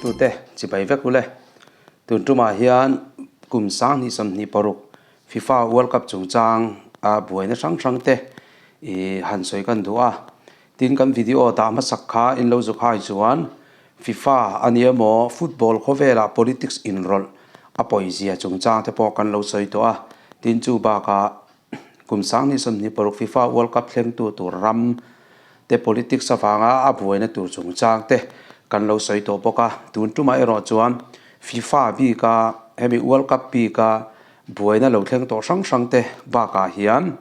thlirtute chibai vek ule. Tun tumah hian kum 2026 FIFA World Cup chungchang a buaina hrang hrang te i han sawi kan duh a. Tin kan video dah hmasak kha in lo zuk hai chuan FIFA a ni emaw football khawvelah politics inrawlh a pawizia chungchang te pawh kan lo sawi tawh a. Tin chu bakah Kum 2026 FIFA World Cup thlengtu tur ram te politics avanga a buaina tur chungchang te kan lo sawi tawh bawk a. Tun tumah erawh chuan FIFA bika hemi World Cup bika buaina lo thleng tawh hrang hrang te bakah hian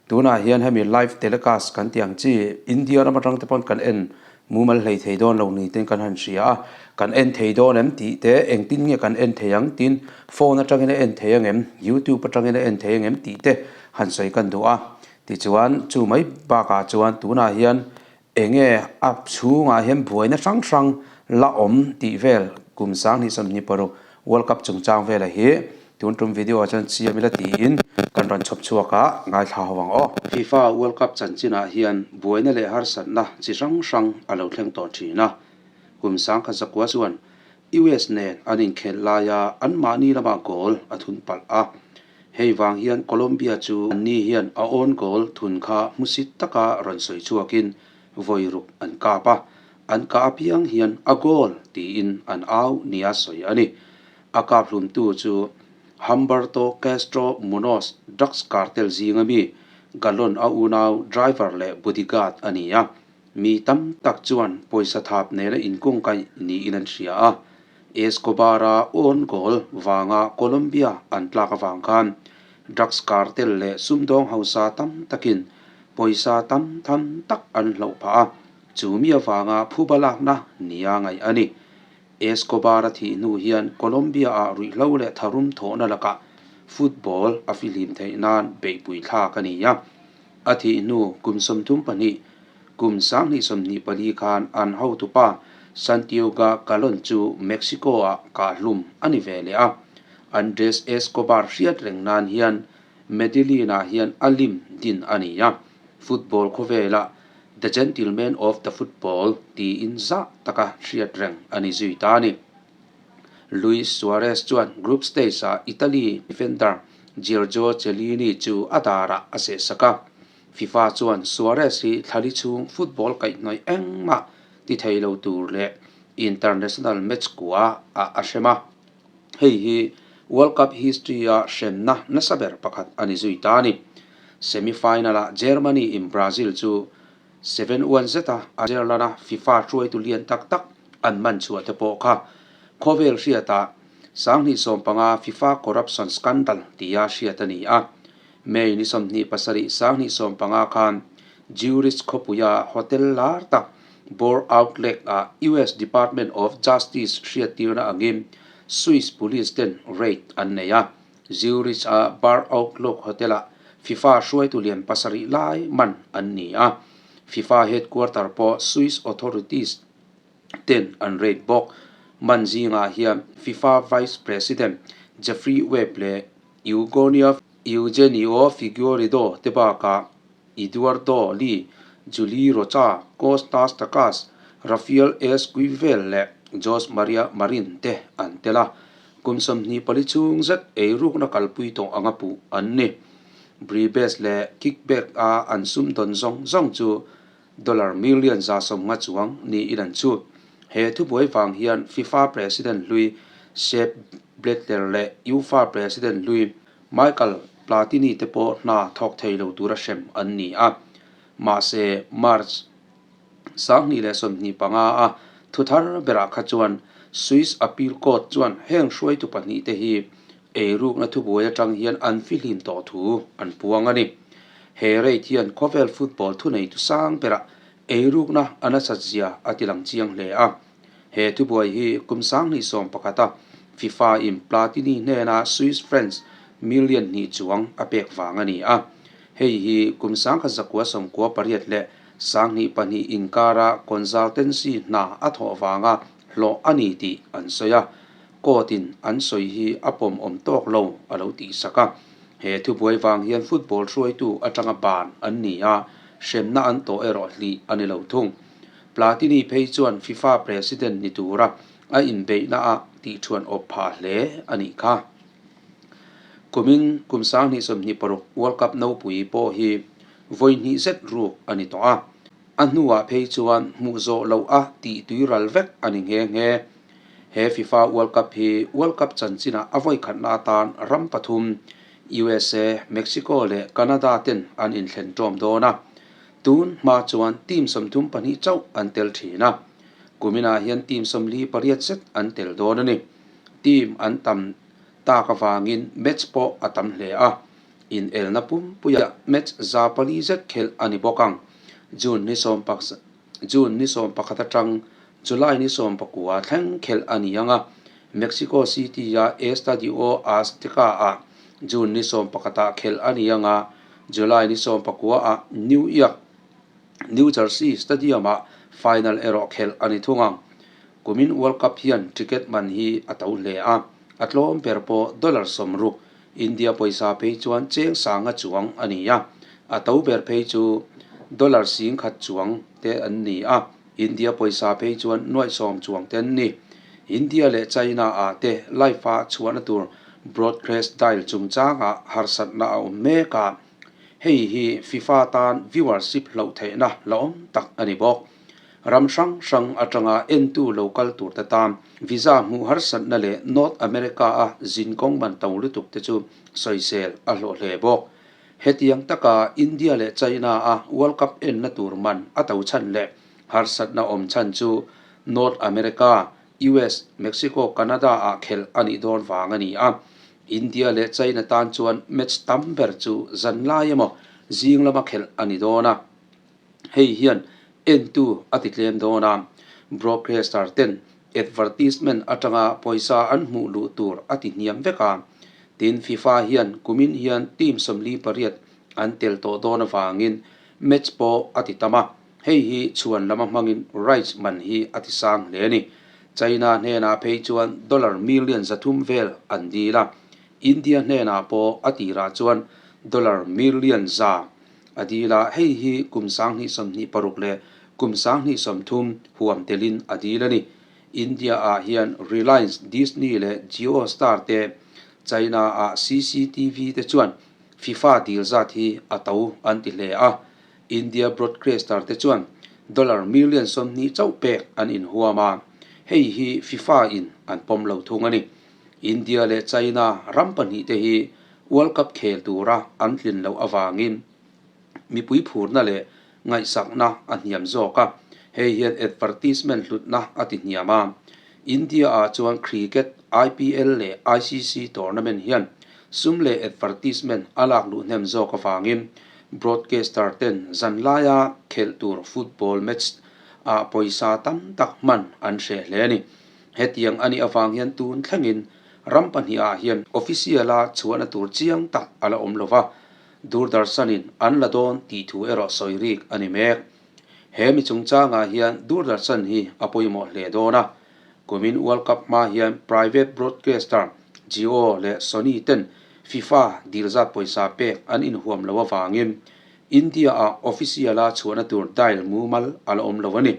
tunah hian hemi live telecast kan tih ang chi India ram atang te pawn kan en Mumal hlei thei dawn lo ni ten kan han hria a, kan en thei dawn em tih te, engtin nge kan en thei ang tin phone atangin a en thei ang em, youtube atangin a en thei ang em tih te han sawi kan duh a. Tichuan chu mai bakah chuan tunah hian enge a chhungah hian buaina hrang hrang la awm tih vel kum 2026 World Cup chungchang vela hi tun tum video ah chuan chiam ila tiin kan rawn chhawp chhuak a, ngaithla ho ang aw. FIFA World Cup chanchinah hian buaina leh harsatna chi hrang hrang a lo thleng tawh thin a. Kum 1900 chuan US nen an inkhelh laia anmahni lamah goal a thun palh a. Hei vang hian Colombia chu anni hian a own goal thun kha hmusit taka rawn sawi chhuakin vawi ruk an kap a. An kah apiang hian a goal tiin an au nia sawi a ni. A kap hlumtu chu Humberto Castro Munoz drugs cartel zinga mi Galon a unau driver leh bodyguard a ni a. Mi tam tak chuan pawisa thap nena inkungkaih niin an hria a. Escobar-a own goal vanga Colombia an tlak avang khan drugs cartel leh sumdawng hausa tam takin pawisa tam tham tak an hloh phah a. Chu mi avanga phuba lakna nia ngaih a ni. Escobar-a thih hnu hian Colombia-ah ruihhlo leh tharum thawhna lakah football a fihlim theih nan beihpui thlak a ni a. A thih hnu kum 32, kum 2024 khan an hotupa Santiago Calon chu Mexico-ah kahhlum a ni ve leh a. Andres Escobar hriat reng nan hian Medellin-ah hian a lim din a ni a. Football khawvelah The Gentleman of the Football tiin zah taka hriat reng a ni zui ta a ni. Luis Suarez chuan group stage-ah Italy defender Giorgio Chiellini chu a darah a sehsak a. FIFA chuan Suarez hi thlali chhung football kaihhnawih engmah ti thei lo tur leh international match kua ah a hrem a. Hei hi World Cup history-a hremna nasa ber pakhat a ni zui ta a ni. Semi-final-ah Germany in Brazil chu 7-1 zeta a zirlan a, FIFA hruaitu lian tak tak an man chhuah te pawh kha khawvel hriatah 2015 FIFA corruption scandal tia hriat a ni a. May ni 27, 2015 khan Zurich khawpuia hotel lar tak Baur Outlet-ah US Department of Justice hriattirna angin Swiss Police ten raid an nei a. Zurich-a Bar Outlook Hotel-ah FIFA hruaitu lian pasarih lai man an ni a. FIFA headquarter pawh Swiss authorities ten an raid bawk. Man zingah hian FIFA Vice President Jeffrey Webb leh Eugenio Figueredo te bakah Eduardo Li, Julie Rocha, Kostas Takas, Rafael Esquivel leh Jose Maria Marin te an tel a. Kum 24 chhung zet eirukna kalpui tawh anga puh an ni. Bribes leh kickback a an sum dawn zawng zawng chu dollar million 150 chuang niin an chhut. He thubuai vang hian FIFA President hlui Sepp Blatter leh UEFA President hlui Michael Platini te pawh hna thawk thei lo tura hrem an ni a. Mahse, March 2025 a thuthar berah kha chuan Swiss Appeal Court chuan heng hruaitu pahnih te hi eirukna thubuai atang hian an fihlim tawh thu an puang a ni. He rate hian khawvel football thuneitu sang berah eirukna a nasat zia a tilang chiang hle a. He thubuai hi kum 2011 a FIFA in Platini hnena Swiss francs million hnih chuang a pek vang a ni a. Hei hi kum 1998 leh 2002 inkara consultancy hna a thawh vanga hlawh a ni tih an sawi a. Court in an sawi hi a pawm awm tawk lo a lo tihsak a. He thubuai vang hian football hruaitu atanga ban an ni a, hremna an tawh erawh hlih a ni lo thung. Platini phei chuan FIFA President ni tura a inbeihna ah tihṭhuan awp phah hle a nih kha. Kumin kum 2026 World Cup nopui pawh hi vawi hnih zet ruk a ni tawh a, a hnuah phei chuan hmuh zawh loh a tih tuiral vek a ni nghe nghe. He FIFA World Cup hi World Cup chanchinah a vawi khatna atan ram pathum USA, Mexico leh Canada ten an inthlen ṭawm dawn a. Tun hma chuan team 32 chauh an tel ṭhin a, kuminah hian team 48 zet an tel dawn a ni. Team an tam tak avangin match pawh a tam hle a, inelna pumpuiah match 400 zet khelh a ni bawk ang. June ni sawm June ni 11 atang July ni 19 thleng khelh a ni ang a, Mexico City-a Estadio Azteca-ah June ni 11 khelh a ni ang a, July ni 19 New York, New Jersey Stadium-ah final erawh khelh a ni thung ang. Kumin World Cup hian ticket man hi a to hle a, a tlawm ber pawh dollar 60, India pawisa phei chuan cheng sanga chuang a ni a, a to ber phei chu dollar 10,000 chuang te an ni a, India pawisa phei chuan nuaih 10 chuang te an ni. India leh China ah te live a chhuahna tur broadcast dial chungchangah harsatna a awm mek a, hei hi FIFA tan viewership hloh theihna la awm tak a ni bawk. Ram hrang hrang atanga entu lo kal tur te tan visa hmuh harsatna leh North America a zin kawng man to lutuk te chu sawisel a hlawh hle bawk. Hetiang taka India leh China a World Cup enna tur man a to chhan leh harsatna awm chhan chu North America, US, Mexico, Canada ah khelh a nih dawn vang a ni a. India leh China tan chuan match tam ber chu zan lai emaw zing lama khelh a ni dawn a. Hei hian entu a ti tlem dawn a, broadcaster ten advertisement atanga pawisa an hmuh luh tur a ti hniam vek a. Tin, FIFA hian kumin hian team 48 an tel tawh dawn avangin match pawh a ti tam a, hei hi chhuan lama hmangin rights man hi a ti sang hle a ni. China hnenah phei chuan dollar million 300 vel an dil a, India hnenah pawh a tirah chuan dollar million 100 a dil a, hei hi kum 2026 leh kum 2030 huam telin a dil a ni. India-ah hian Reliance, Disney leh JioStar te, China-ah CCTV te chuan FIFA dil zat hi a to an ti hle a. India broadcaster te chuan dollar million 20 chauh pek an inhuam a, hei hi FIFA-in an pawm lo thung a ni. India leh China ram pahnih te hi World Cup khel tura an tlin loh avangin mipui phurna leh ngaihsakna a hniam zawk a, hei hian advertisement hlutna a ti hniam a. India-ah chuan cricket, IPL leh ICC tournament hian sum leh advertisement a lak luh hnem zawk avangin broadcaster ten zan laia khelh tur football match ah pawisa tam tak hman an hreh hle a ni. Hetiang a nih avang hian tun thlengin ram pahnihah hian official-a chhuahna tur chiang tak a la awm lo va, Doordarshan-in an la dawn tih thu erawh sawi rik a ni mek. He mi chungchangah hian Doordarshan hi a pawimawh hle dawn a, kumin World Cup hma hian private broadcaster Jio leh Sony ten FIFA dil zat pawisa pek an inhuam lo avangin India-ah official-a chhuahna tur dial mumal a la awm lo a ni.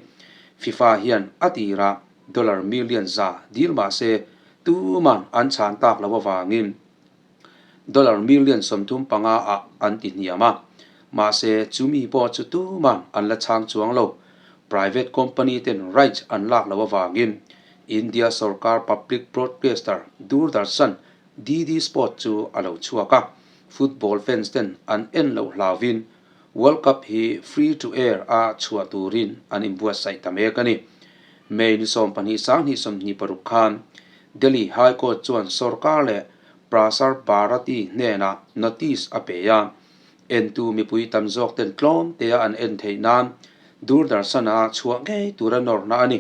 FIFA hian a tirah dollar million 100 dil mah se tuman an chhan tak lo avangin dollar million 35 ah an ti hniam a. Mahse chumi pawh chu tuman an la chhang chuang lo. Private company ten rights an lak lo avangin India sorkar public broadcaster Doordarshan DD Sport chu a lo chhuak a. Football fans ten an en loh hlauvin World Cup hi free to air a chhuah turin an inbuatsaih ta mek a ni. May ni 12 2026 khan Delhi High Court chuan sorkar leh Prasar Bharati hnenah notice a pe a, entu mipui tam zawk ten tlawm tea an en theih nan Doordarshan-a chhuah ngei tura nawrna a ni.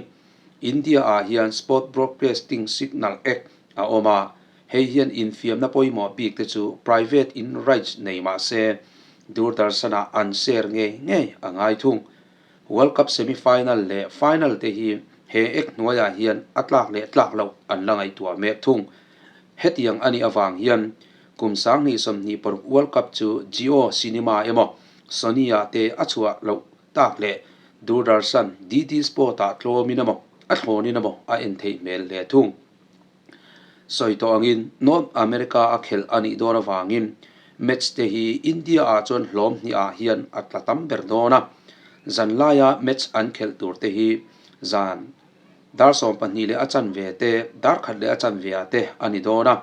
India-ah hian Sport Broadcasting Signal Act a awm a, hei hian infiamna pawimawh bik te chu private in rights nei mah se Doordarshan-ah an share ngei ngei a ngai thung. World Cup semi-final leh final te hi he act hnuaiah hian a tlak leh tlak loh an la ngaihtuah mek thung. Hetiang a nih avang hian kum 2026 World Cup chu Jio Cinema emaw Sony-ah te a chhuah loh tak leh Doordarshan, DD Sport-ah tlawmin emaw. a thlawnin emaw a en theih hmel hle thung. Sawi tawh angin North America a khelh a nih dawn avangin match te hi India ah chuan hlawm hnih ah hian a tla tam ber dawn a. Zan laia match an khelh tur te hi zan dar 12 leh a chanve te, dar khat leh a chanve ah te a ni dawn a.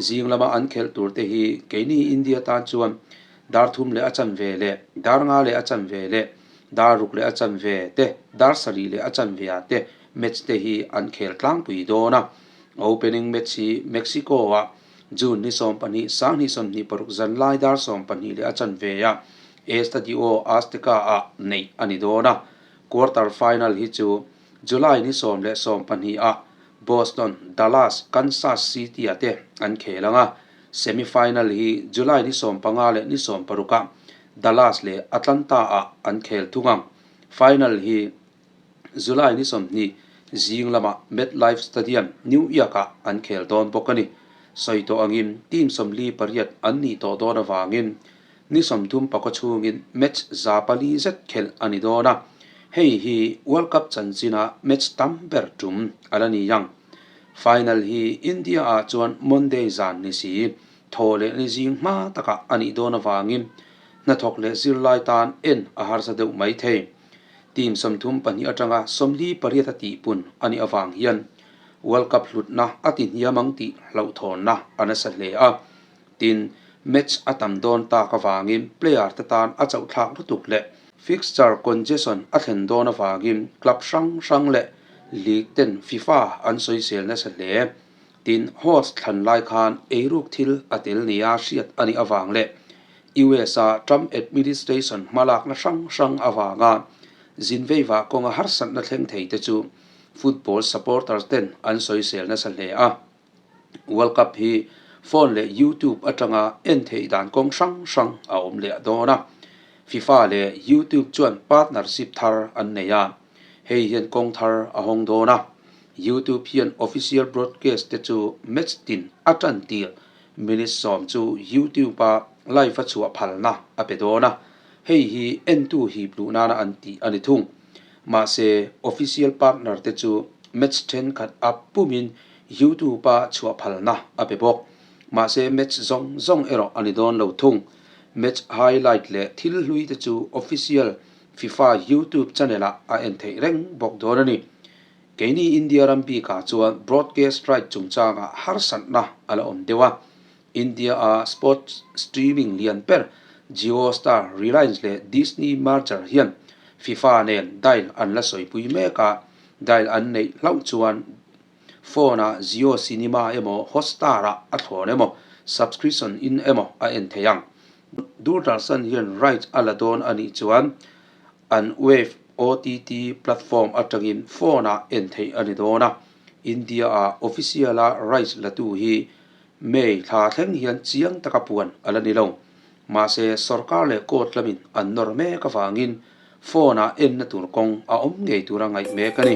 Zing lama an khelh tur te hi keini India tan chuan dar thum leh a chanve leh dar nga leh a chanve leh dar ruk leh a chanve te, dar sarih leh a chanve ah te match te hi an khel tlangpui dawn a. Opening match hi Mexico ah June ni 12 2026 zan lai dar 12 leh a chanve ah Estadio Azteca ah neih a ni dawn a. Quarter final hi chu July ni 10 leh 12 ah Boston, Dallas, Kansas City ah te an khel ang a. Semi final hi July ni 15 leh ni 16 ah Dallas leh Atlanta ah an khel thung ang. Final hi July ni 20 zing lamah MetLife Stadium, New York ah an khel dawn bawk a ni. Sawi tawh angin team 48 an nih tawh dawn avangin ni 30 chhungin match 400 zet khelh a ni dawn a, hei hi World Cup chanchina match tam ber tum a la ni ang. Final hi India ah chuan Monday zan ni si, thaw leh ni zing hma takah a nih dawn avangin hnathawk leh zirlai tan en a harsa deuh mai thei. Team 32 atanga 48 a tihpun a nih avang hian World Cup hlutna a ti hniam ang tih hlauhthawnna a nasa hle a. Tin, match a tam dawn tak avangin player te tan a chauhthlak lutuk leh fixture congestion a thlen dawn avangin club hrang hrang leh league ten FIFA an sawisel nasa hle. Tin, host thlan lai khan eiruk thil a tel nia hriat a nih avang leh US a Trump administration hmalakna hrang hrang avanga zinveiva kawnga harsatna thleng thei te chu football supporters ten an sawisel nasa hle a. World Cup hi phone leh YouTube atanga en theih dan kawng hrang hrang a awm leh dawn a. FIFA leh YouTube chuan partnership thar an nei a, hei hian kawng thar a hawng dawn a. YouTube hian official broadcast te chu match tin a tan tir minute 10 chu YouTube a live a chhuah phalna a pe dawn a, hei hi entu hip luh nana an tih a ni thung. Mahse, official partner te chu match thenkhat a pumin YouTube a chhuah phalna a pe bawk. Mahse, match zawng zawng erawh a ni dawn lo thung. Match highlight leh thil hlui te chu official FIFA YouTube channel ah a en theih reng bawk dawn a ni. Keini India ram bikah chuan broadcast right chungchangah harsatna a la awm deuh a. India a sports streaming lian ber JioStar, Reliance leh Disney merger hian FIFA nen deal an la sawipui mek a, deal an neih hlauh chuan phone ah Jio Cinema emaw Hotstar ah a thlawn emaw subscription in emaw a en thei ang. Doordarshan hian rights a la dawn a nih chuan an Wave OTT platform atangin phone ah en theih a ni dawn a, India ah official a rights la tu hi May thla thleng hian chiang taka puan a la ni lo. Mahse, sorkar leh court lamin an nawr mek avangin phone-ah enna tur kawng a awm ngei tura ngaih mek a ni.